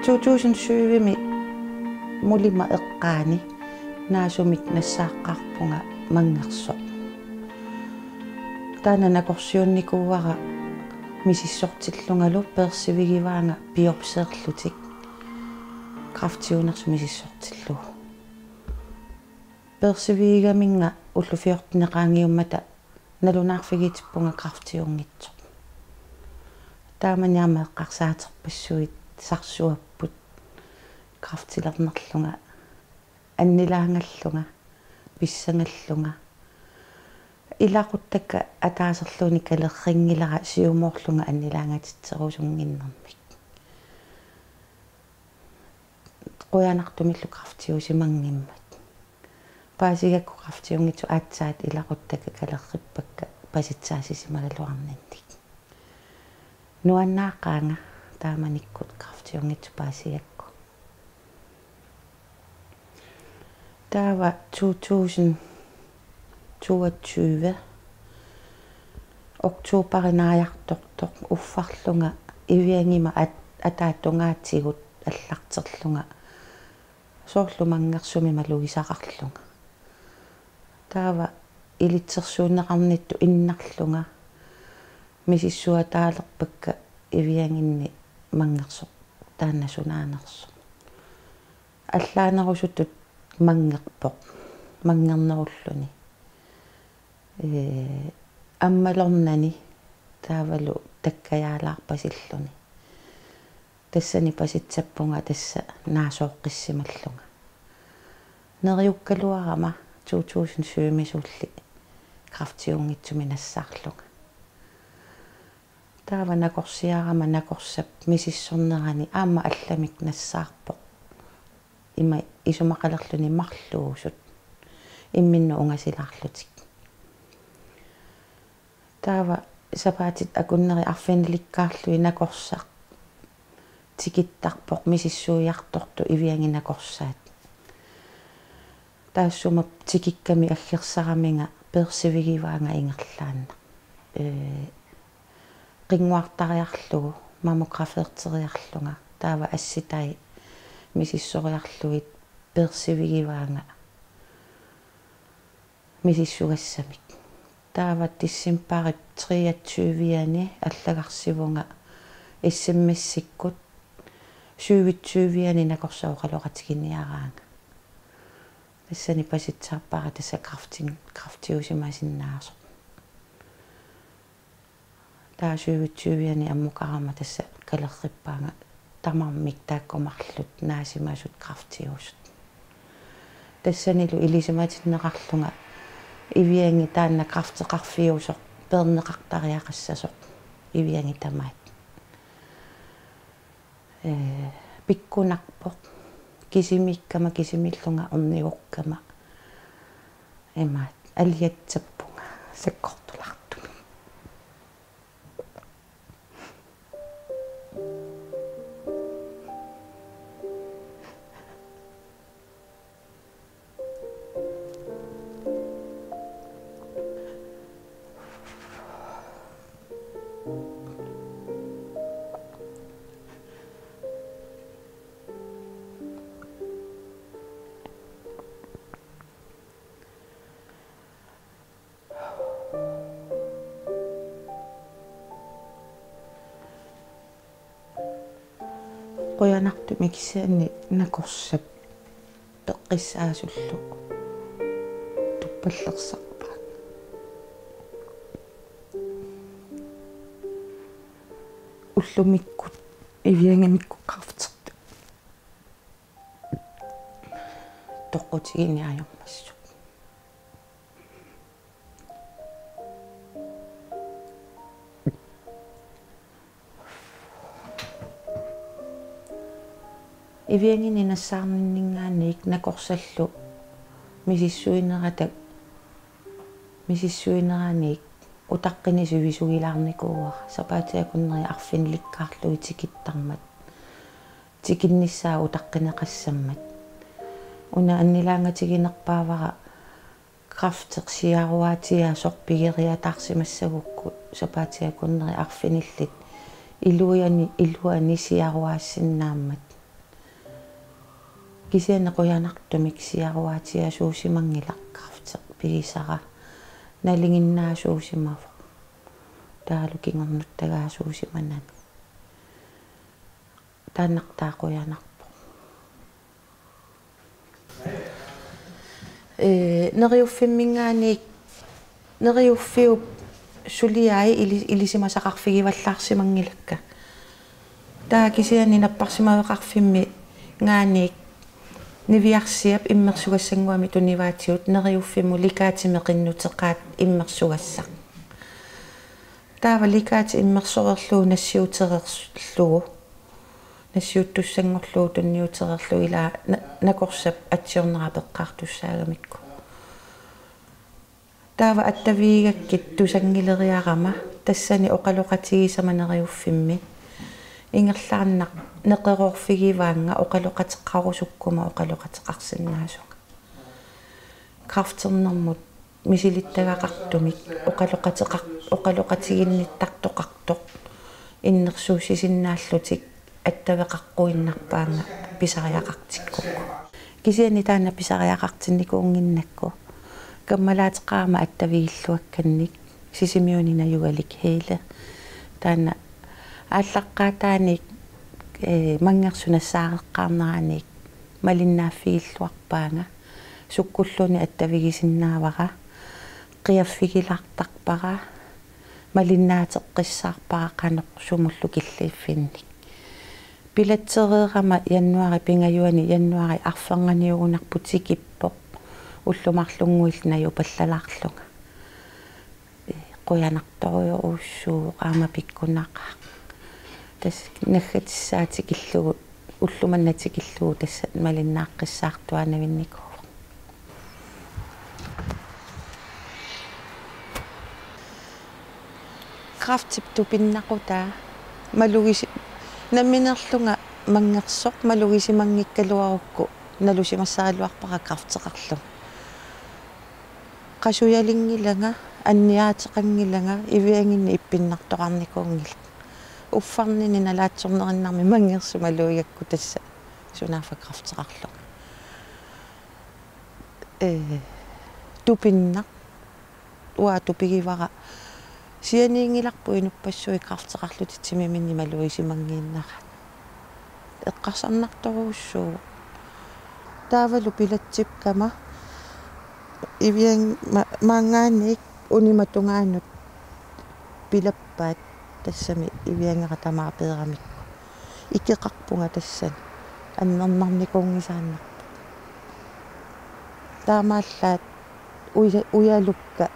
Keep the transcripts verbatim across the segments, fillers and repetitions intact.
To tusind syvimi Mulima eqqaani naasumik nassaaqqaarpunga Manngersoq. Taanna nakorsiunnikuuara misissortillungalu peersivigivaanga biopseerlutik kræftiunersut misissortillugu. Peersivigigaminnga ullut fjorten qaangiummata nalunaarfigitippunga kræftiunngitsoq. Taamani aamma eqqarsaaterpassuit sarsuapput kræftilernerlunga, annilaangallunga, pissangallunga. Ilaquttakka ataaserluunniit kalerrinngilara siumoorlunga annilaangatitserusunnginnermik. Qujanartumillu kræftiusimanngimmat. Paasigakku kræftiunngitsut aatsaat ilaquttakka kalerrippakka pasitsaasisimagaluarninnik. Nuannaaqaanga taamanikkut kræftiunngitsut paasigakku. Taava to tusind toogtyve oktoberip naajartortoq uffarlunga Iviangima at-, ataatungaatigut allarterlunga soorlu Manngersumi malugisaqarlunga. Taava ilitsersuunneqarnittut innarlunga misissuataalerpakka Ivianginni Manngersoq taanna sunaanersoq. Allaanerusutut manngerpoq, manngernerulluni. Ee, ammalornani taavalu takkajaalaarpasilluni. Tassani pasitsappunga tassa naasooqqissimallunga. Neriukkaluarama to tusind syvimisulli kræftiunngitsumik nassaarlunga. Taava nakorsiarama nakorsap misissornerani aamma allamik nassaarpoq. Ima isumaqalerluni marluusut imminnut ungasilaarlutik. Taava sapaatit akunneri arfinilikkaarlugit nakorsaq tikittarpoq misissuiartortut Iviangip nakorsaat. Taassuma tikikkami aggersaraminga peersivigivaanga ingerlaannaq. Ee, qinnguartariarlugu, mammograferteriarlunga, taava assitai misissoriarlugit peersivigivaanga misissugassamik. Taava decembarip treogtyve-ani allagarsivunga S M S-ikkut syvogtyve-ani nakorsap oqaloqatiginiaraanga. Tassani pasitsaappara tassa kræftin-, kræftiusimasinnaasoq. Taava syvogtyve-ani ammukarama tassa kalerrippaanga tamarmik taakku marluk naasimasut kræftiusut. Tassanilu ilisimatinneqarlunga Iviangi taanna kræfteqarfiusoq peerneqartariaqassasoq Iviangi tamaat. Ee, pikkunarpoq. Kisimiikkama kisimiillunga ornigukkama. Imaat aliatsappunga sakkortulaartumik. Qujanartumik kisianni nakorsap peqqissaasullu tuppallersarpaat. Ullumikkut Iviangimikkut kræftertut toqqutiginiarmassuk. Ivianginni nassaarninninngaanniit nakorsallu misissuinerata, misissuineraniit utaqqinit sivisugilaarnikuuara sapaatip akunneri arfinilikkaarlugit tikittarmat, tikinnissaa utaqqineqassammat. Una annilaangatiginerpaavara kræfti siaruaatiaasoq pigeriataarsimassagukku sapaatip akunneri arfinillit iluani, iluani siaruaassinnaammat. Kisianni qujanartumik siaruaatiasuusimanngilaq kræfti pigisara nalinginnaasuusimavoq. Taavalu kingornuttagaasuusimanani. Taannartaa qujanarpoq. Ee, Neriuffimminngaanniit, Neriuffiup suliai ili-, ilisimasaqarfigivallaarsimanngilakka. Taava kisianni napparsimaveqarfimminngaanniit niviarsiap immersugassannguamik tunivaatigut Neriuffimmut Likaatimik qinnuteqaat immersugassaq. Taava Likaati immersoreerlugu nassiutereerlugu, nassiuttussanngorlugu tunniutereerlugu ilaa na-, nakorsap atsiornerat peqqaartussaagamikku. Taava attavigigakkit tusanngileriarama tassani oqaloqatigisama Neriuffimmi ingerlaannaq neqeroorfigivaannga oqaloqateqarusukkuma oqaloqateqarsinnaasunga. Kræfternermut misilittagaqartumik oqaloqateqar-, oqaloqatiginnittartoqartoq innersuussisinnaallutik attaveqaqquinnarpaannga pisariaqartikkukku. Kisianni taanna pisariaqartinnikuunnginnakku kammalaateqarama attavigilluakkannik Sisimiuni najugalik Hele. Taanna aallaqqaataaniit, ee, manngersunassaareqqaarneraaniit malinnaaffigilluarpaanga. Sukkulluunniit attavigisinnaavara, qiaffigilaartarpara, malinnaateqqissaarpara qanoq sumullu killiiffinnik. Pilatsereerama januaarip pingajuani, januaarip arfernganiugunarpoq tikippoq ullut marlunnguillu najupallalaarlunga. Qujanartorujussuuvoq aamma pikkunaqaaq. Tassa naggatissaa tikillugu, ulloq manna tikillugu tassa malinnaaqqissaartuaannavinnikuuvoq. Kræftip tupinnaqutaa malugisi-, nammineerlunga manngersoq malugisimanngikkaluarukku nalusimassagaluarpara kræfteqarlunga. Qasujalinngilanga, anniaateqanngilanga, ivianginni ippinnartoqarnikuunngilanga. Uffarnini nalaatsornerinnarmi manngersoq malugigakku tassa sunaaffa kræfteqarlunga. Ee, tupinnaq, uanga tupigivara. Sianiinngilarput inuppassuit kræfteqarlutik timiminni malugisimanngiinnaraat. Eqqarsarnartorujussuuvoq. Taavalu pilatsikkama iviang-, ma-, maanngaanniit unima tungaanut pilappaat tassami iviangera tamaat peeramikku. Ikeqarpunga tassani annernarnikuunngisaannarpoq. Taamaallaat uja-, ujalukka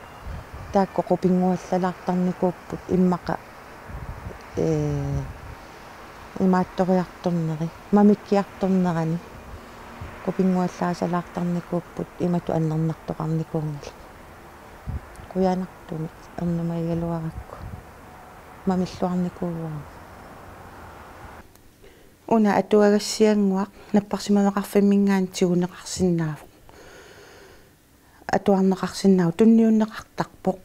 taakku qupinnguallalaartarnikuupput immaqa, ee, imaattoriartorneri, mamikkiartornerani qupinnguallaasalaartarnikuupput imatut annernartoqarnikuunngilaq. Qujanartumik ernumagigaluarakku. Mamilluarnikuuara. Una atuagassiannguaq napparsimaveqarfimminngaanniit tiguneqarsinnaavoq. Atuarneqarsinnaavoq, tunniunneqartarpoq.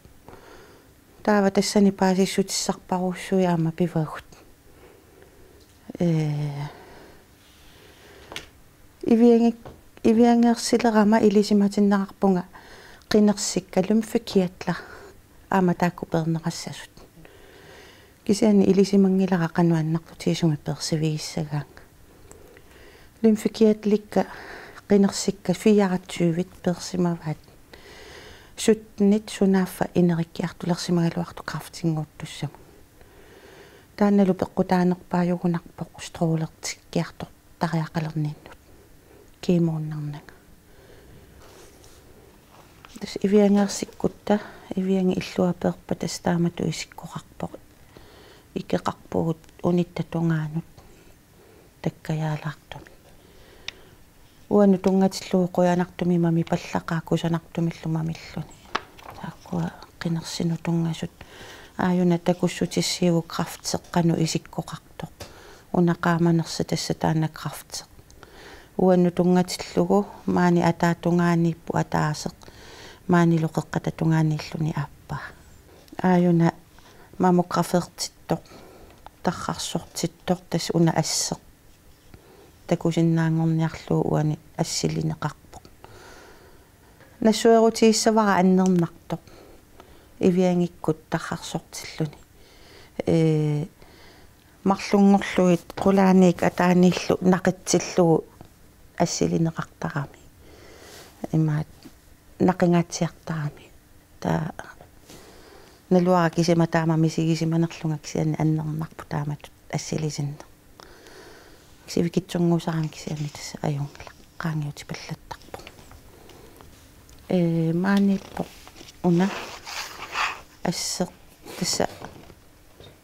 Taava tassani paasissutissarparujussuit aamma pivagut. Ee, iviangik-, iviangeersilerama ilisimatinneqarpunga qinersikka, lymfekirtler, aamma taakku peerneqassasut. Kisianni ilisimanngilara qanoq annertutigisumik peersivigissagaannga. Lymfekirtlikka qinersikka fireogtyve peersimavaat syttenit sunaaffa inerikkiartulersimagaluartut kræftinnguuttussamut. Taannalu peqqutaanerpaajugunarpoq strålertikkiartortariaqalerninnut. Kemoornarnanga. Tassa iviangeersikkutta, iviangit illua peerpata tassa taamatut isikkoqarpoq. Ikeqarpugut unitta tungaanut takkajaalaartumik. Uannut tunngatillugu qujanartumik mamipallaqaaq kusanartumillu mamilluni. Taakkua qinersinut tunngasut. Aajuna takussutissiivoq kræfti qanoq isikkoqartoq. Una qaamanersi tassa taanna kræfti. Uannut tunngatillugu maani ataatungaaniippoq ataaseq, maanilu qeqqatatungaaniilluni aappaa. Aajuna mammografertittoq, tarrarsortittoq, tassa una asseq. Takusinnaanngorniarlugu uani assilineqarpoq. Nassuerutigissavara annernartoq. Iviangikkut tarrarsortilluni. Ee, marlunngorlugit qulaaniit ataaniillu naqitsillugu assilineqartarami. Imaat naqingaatsiartarami. Taava naluara kisima taama misigisimanerlunga kisianni annernarpoq taamatut assilisinneq. Sivikitsunnguusarami kisianni tassa ajunngilaq. Qaangiutipallattarpoq. Ee, maaniippoq una asseq tassa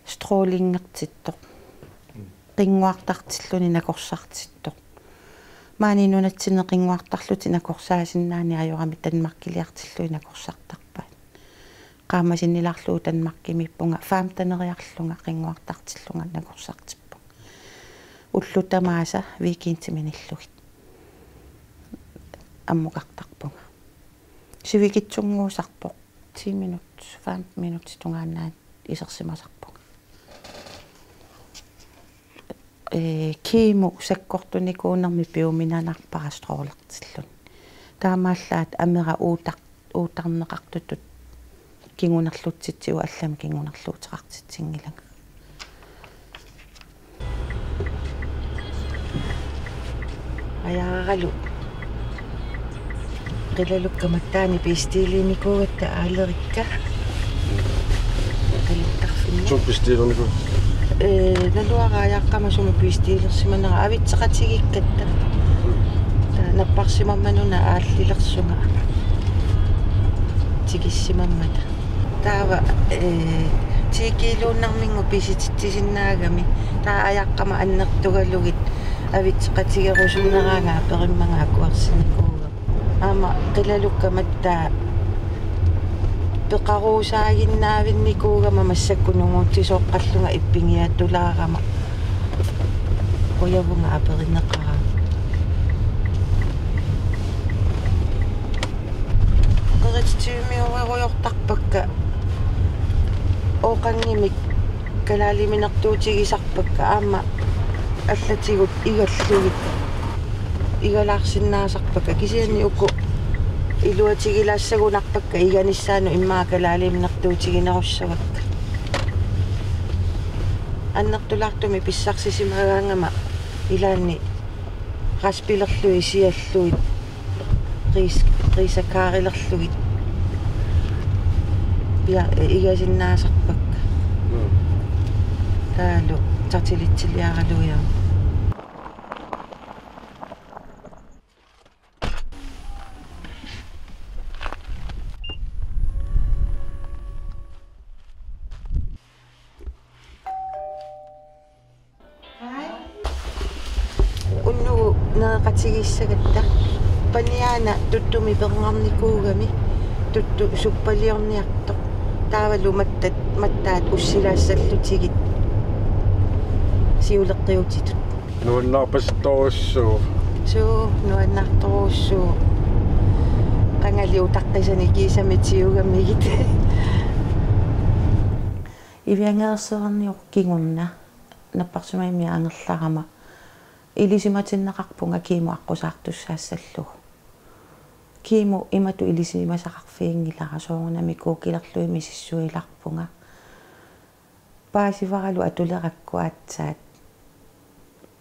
strålingertittoq. Qinnguartartilluni nakorsartittoq. Maani nunatsinni qinnguartarlutik nakorsaasinnaanni ajorami Danmarkiliartillugit nakorsartarpaat. Qaammasinnilaarlugu Danmarkimiippunga femteneriarlunga qinnguartartillunga nakorsartippunga. Ullut tamaasa weekendimi nillugit ammukartarpunga. Sivikitsunnguusarpoq ti minut, fem minut tungaannaat isersimasarpunga. Ee, kemo sakkortunikuunermi piuminanarpara strålertilluni. Taamaallaat amera uutar-, uutarneqartutut kingunerlutsitsigu allamik kingunerluuteqartitsinngilanga. Ajaaralu. Qilalukka mattaani bestiilinikuugatta aalerikka. Qalittarfinni. Sumut bestiilernikuuit? Ee, naluara ajaaqqama sumut bestiilersimanera avitseqatigiikkatta. Taava napparsimammat una aallilersunga. Tikissimammata. Taava, ee, ti kiiluunnarminngut pisititsisinnaagami. Taava ajaaqqama annertugalugit avitseqatigerusunneraangat aperimmanga akuersinikuugama. Aamma qilalukka mattaa peqaruusaaginnaavinnikuugama massakkut nunguutsisooqqallunga ippigiatulaarama. Qujavunga aperineqarama. Qerititsivimmiuerujortarpakka ooqanngimik kalaaliminertuutigisarpakka aamma allatigut igallugit igalaarsinnaasarpakka kisianni uku iluatigilaassagunarpakka iganissaannut immaqa kalaaliminertuutiginerussavakka. Annertulaartumik pissarsisimagaangama ilaanni raspilerlugit siallugit ris-, risakaarilerlugit pia-, igasinnaasarpakka. Mm. Taavalu tartelitsilliaraluiaat. Unnugu nereqatigissagatta paniaana tuttumi pernarnikuugami tuttu suppaliorniartoq. Taavalu mattat, mattaat ussilaassallutigit siuleqqiutitut. Nuannaarpasittorujussuuvoq. Suu, nuannaartorujussuuvoq. Qangali utaqqisanik kiisami tiugamigit. Iviangereersiorniuvoq kingorna napparsimmavimmi angerlarama ilisimatinneqarpunga kemo aqqusaartussaassallugu. Kemo imatut ilisimasaqarfiginngilara soorunami kuukilerlugit misissuilaarpunga. Paasivaralu atulerakku aatsaat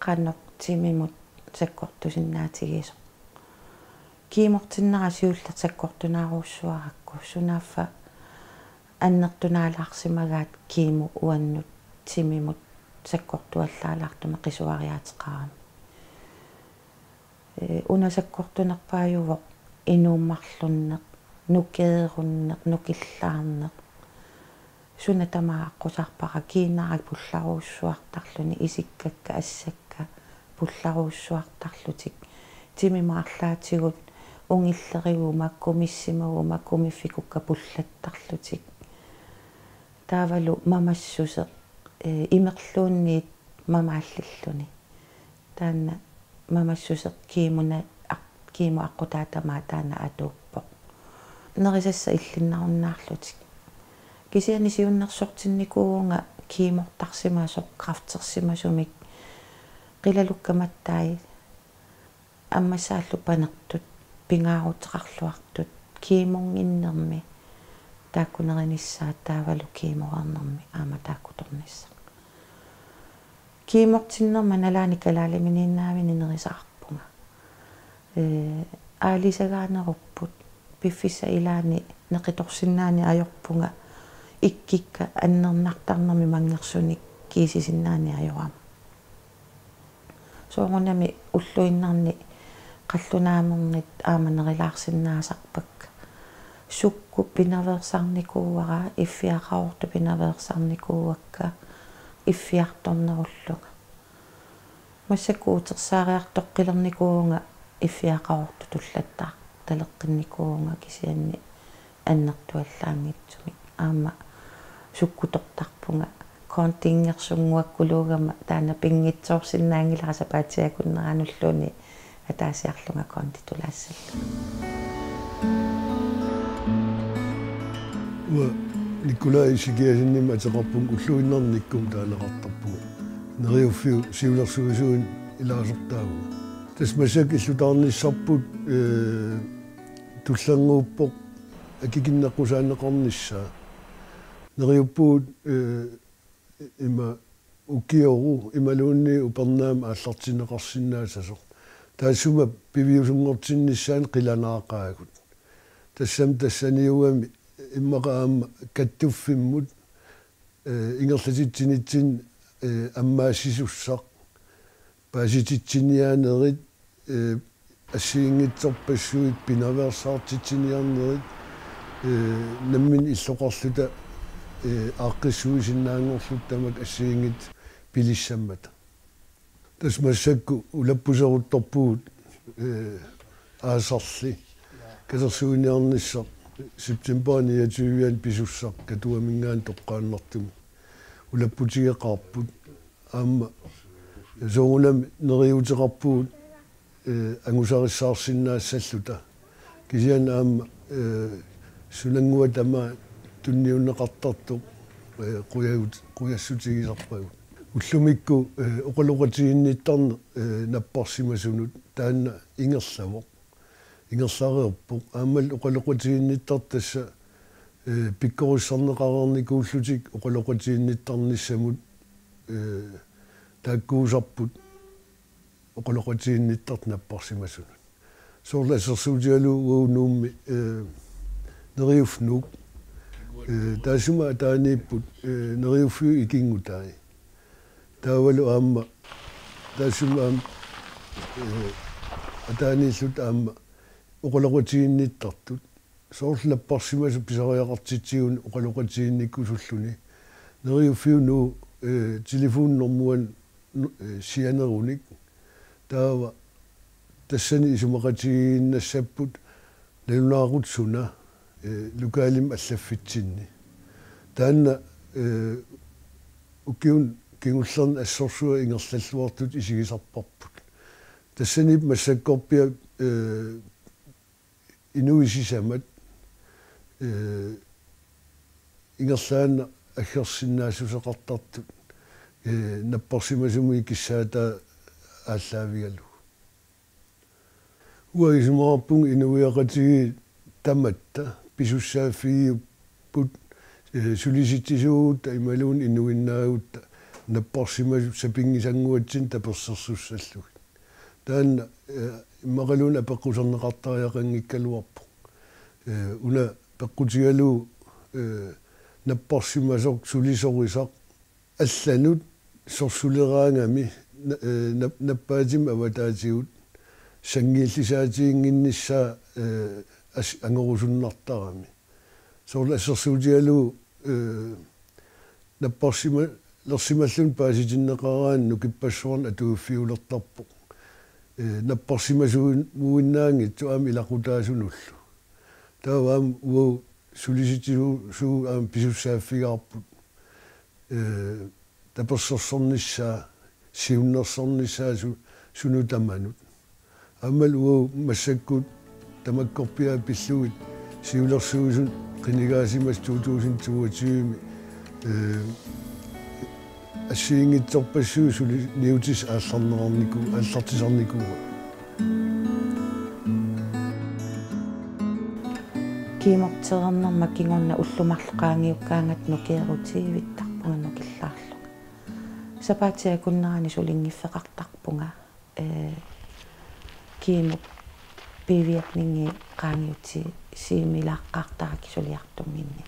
qanoq timimut sakkortusinnaatigisoq. Kemortinnera siulleq sakkortunaarujussuarakku sunaaffa annertunaalaarsimagaat kemo uannut timimut sakkortuallaalaartumik qisuariaateqarami. Ee, una sakkortunerpaajuvoq inuummarlunneq, nukeerunneq, nukillaarneq. Suna tamaat aqqusaarpara kiinara pullarujussuartarluni isikkakka assakka pullarujussuartarlutik. Timimut arlaatigut ungilleriguma kumissimaguma kumiffikukka pullattarlutik. Taavalu mamassuseq, ee, imerluunniit mamaallilluni. Taanna mamassuseq kemona aq-, kemo aqqutaa tamaat taanna atuuppoq. Nerisassat illinnarunnaarlutik. Kisianni siunnersortinnikuuvunga kemortarsimasoq kræftersimasumik qilalukka mattai Ammassaallu panertut pingaaruteqarluartut kiimunnginnermi taakku nerinissaat taavalu kiimuarnermi aamma taakkutornissaq. Kiimortinnerma nalaani kalaaliminiinnaavini nerisaqarpunga. Ee, aalisagaanerupput piffissap ilaani neqitorsinnaani ajorpunga ikkikka annernartarnermi manngersunik kiisisinnaani ajorama. Soorunami ulluinnarni qallunaamerngit aamma nerilaarsinnaasarpakka. Sukkut pinaveersarnikuuara iffiaqaroortut pinaveersarnikuuakka iffiartornerullunga. Massakkut utersaariartoqqilernikuuvunga iffiaqaroortut tullattaartaleqqinnikuuvunga kisianni annertuallaanngitsumik. Aamma sukkutortarpunga kontingersunnguakkuluugama taanna pinngitsoorsinnaanngilara sapaatip akunneranulluunniit ataasiarlunga kontitulaassallunga. Uanga Nikolaj Sikiasenimik ateqarpunga ulluinnarnikkut taaneqartarpunga. Neriuffiup siulersuisuinik ilaasortaavunga. Tassa massakkut illutaarnissarput, ee, tullernguuppoq akikinneqqusaanneqarnissaa. Neriuppugut, ee, ima ukioru imaluunniit upernaamik aallartinneqarsinnaassasoq. Taassuma piviusunngortinnissaanut qilanaaqaagut. Tassami tassaniugami immaqa aamma kattuffimmut, ee, ingerlatitsinitsinni, ee, ammaassisussaq, paasititsiniaanerit, ee, assigiinngitsorpassuit pinaveersaartitsiniarnerit, ee, namminneq illoqarluta, ee, aaqqissuisinnaanngorluta tamakku assigiinngitsut pilissammata. Tassa massakkut ulappuseruttorpugut, ee, aasarli katersuiniarnissaq september niogtyve-ani pisussaq Katuaminngaanniit toqqaannartumik ulapputigeqaarput. Aamma soorunami neriuuteqarpugut, ee, angusarissaarsinnaassalluta. Kisianni aamma, ee, sunannguaq tamaat tunniunneqartartoq, ee, qujavut-, qujassutigisarpagut. Ullumikkut, ee, oqaloqatiginnittarneq, ee, napparsimasunut taanna ingerlavoq. Ingerlareerpoq. Aammalu oqaloqatiginnittartut tassa, ee, pikkorissarneqareernikuullutik oqaloqatiginnittarnissamut, ee, taakkuusarput oqaloqatiginnittartut napparsimasunut. Soorlu assersuutigalugu uagut Nuummi, ee, Neriuffik Nuuk. Ee, taassuma ataaniipput, ee, Neriuffiup ikinngutai. Taavalu aamma, taassuma aamma, ee, ataaniilluta aamma oqaloqatiginnittartut. Soorlu napparsimasut pisariaqartitsigunut oqaloqatiginnikkusulluni. Neriuffiup Nuup, ee, telefoninormuanut, ee, sianerunik. Taava tassani isumaqatigiinnassapput nalunaaqutaq suna, ee, lokalimik allaffitsinni. Taanna, ee, ukiuni kingullerni assorsuaq ingerlalluartutut isigisarparput. Tassaniippoq massakkorpiaq, ee, inuit sisamat, ee, ingerlaannaq aggersinnaassuseqartartut, ee, napparsimasumik kissaataa aallaavigalugu. Uanga isumaqarpunga inuiaqatigiit tamatta pisussaaffigiupput, ee, sulisitsisuugutta imaluunniit inuinnaagutta napparsimasut sapinngisannguatsinnik tapersersussallugit. Taanna, ee, immaqaluunniit apeqquserneqartariaqanngikkaluarpoq. Ee, una peqqutigalugu, ee, napparsimasoq sulisorisaq allanut sorsuleraangami na-, ee, nap-, nappaatimmi avataatigut sanngiillisaatiginnginnissaa, ee, as-, angorusunnartarami. Soorlu assersuutigalugu, ee, napparsimalersimalluni paasitinneqaraanni nukippassuarni atuiffiulertarpoq. Ee, napparsimasuuinnaanngitsoq aamma ilaqutaasunullu. Taava aamma uagut sulisitsisuuvugut aamma pisussaaffigaarput. Ee, tapersersornissaa, siunnersornissaa su-, sunut tamanut. Aammalu uagut massakkut tamakkorpiaat pillugit siulersuisut qinigaasimasut to tusind toogtyve-mi, ee, assigiinngitsorpassuit suli niutissat aallarneqarniku-, aallartisarnikuuaat. Kemortereernerma kingorna ullut marluk qaangiukkaangatta nukeerutivittarpunga nukillaarlunga. Sapaatip akunnerani sulinngiffeqartarpunga, ee, kemop bivirkningit qaangiutissimilaaqqaartarakkit suliartunnginninni.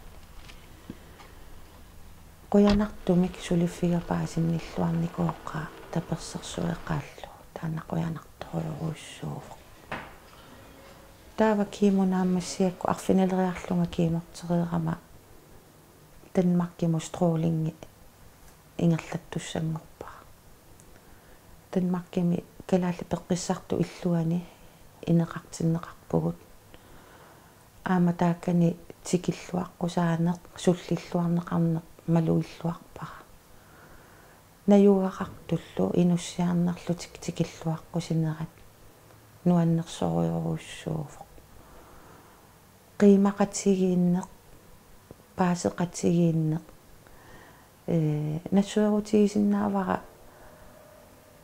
Qujanartumik suliffiga paasinnilluarnikooqaaq tapersersueqaallu, taanna qujanartorujussuuvoq. Taava kemo naammassigakkut arfinileriarlunga kemortereerama Danmarkimut strålingi ingerlattussanngorpara. Danmarkimi Kalaallit Peqqissartut Illuanni ineqartinneqarpugut. Aamma taakkani tikilluaqqusaaneq, sullilluarneqarneq malugilluarpara. Najugaqartullu inussiarnerlutik tikilluaqqusinerat nuannersorujorujussuuvoq. Qiimaqatigiinneq, paaseqatigiinneq, ee, nassuerutigisinnaavara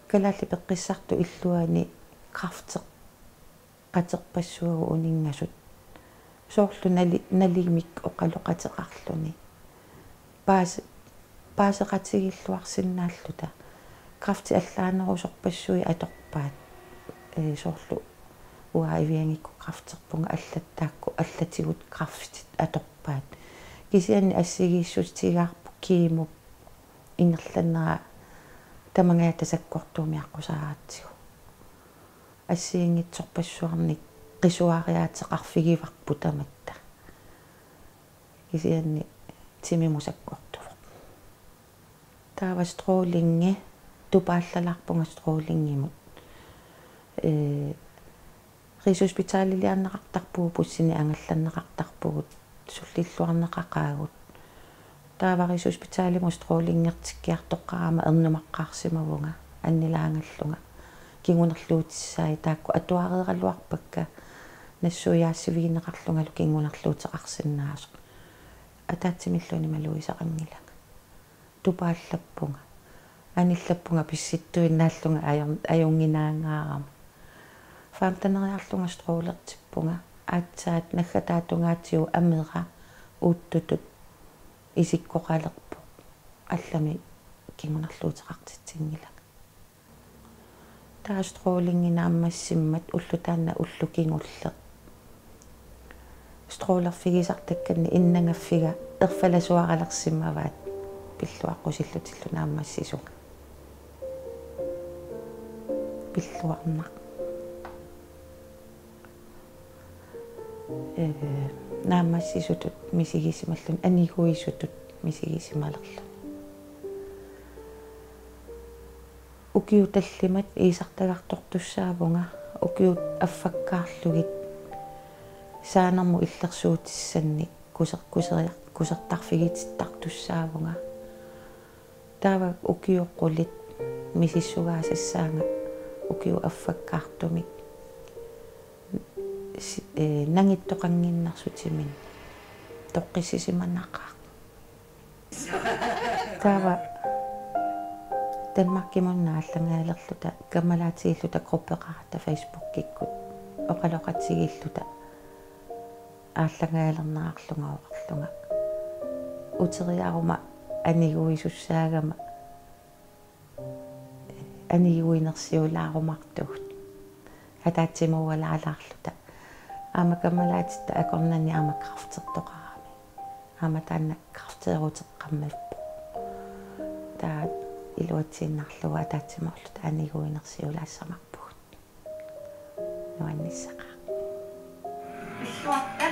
Kalaallit Peqqissartut Illuanni kræfteqaterpassuagut uninngasut. Soorlu nali-, nalimik oqaloqateqarluni. Paase-, paaseqatigiilluarsinnaalluta. Kræfti allaanerusorpassuit atorpaat. Ee, soorlu uanga iviangikkut kræfterpunga, allat taakku allatigut kræftit atorpaat. Kisianni assigiissutigaarput kemop ingerlanera tamangajatta sakkortuumik aqqusaaratsigu. Assigiinngitsorpassuarnik qisuariaateqarfigivarput tamatta. Kisianni timimut sakkortuvoq. Taava strålingi, tupaallalaarpunga strålingimut. Ee, Rigshospitaliliarneqartarpugut, bussini angallanneqartarpugut, sullilluarneqaqaagut. Taava Rigshospitalimut strålingertikkiartoqqaarama ernumaqqaarsimavunga annilaangallunga kingunerluutissai, taakku atuareeraluarpakka nassuiaassivigineqarlungalu kingunerluuteqarsinnaasoq. Ataatsimilluunniit malugisaqanngilanga. Tupaallappunga. Anillappunga pissittuinnaallunga ajor-, ajunnginaanngaarama. Femteneriarlunga strålertippunga. Aatsaat naggataata tungaatigut amera uuttutut isikkoqalerpoq. Allamik kingunerluuteqartitsinngilanga. Taava strålingi naammassimmat ulloq taanna ulloq kingulleq. Strålerfigisartakkanni innangaffiga erfalasuaralersimavaat pilluaqqusillutillu naammassisunga. Pilluarnaq. Ee, naammassisutut misigisimalluni, aniguisutut misigisimalerluni. Ukiut tallimat iisartagartortussaavunga, ukiut affakkaarlugit saanermut illersuutissannik kuser-, kuseria-, kusertarfigitittartussaavunga. Taava ukiut qulit misissugaasassaanga ukiut affakkaartumik si-, ee, nangittoqannginnersutiminnik toqqissisimanaqaaq. Taava Danmarkimunnga aallangaalerluta kammalaatigiilluta gruppeqaratta Facebookikkut oqaloqatigiilluta aallangaalernerarlunga oqarlunga: Uteriaruma aniguisussaagama aniguinersiulaarumaartugut. Ataatsimuualaalaarluta. Aamma kammalaatitta akornanni aamma kræftertoqarami. Aamma taanna kræfteeruteqqammerpoq. Taava iluatsiinnarlugu ataatsimoorluta aniguinersiulaassamarpugut. Nuannissaqaaq. Illuatta.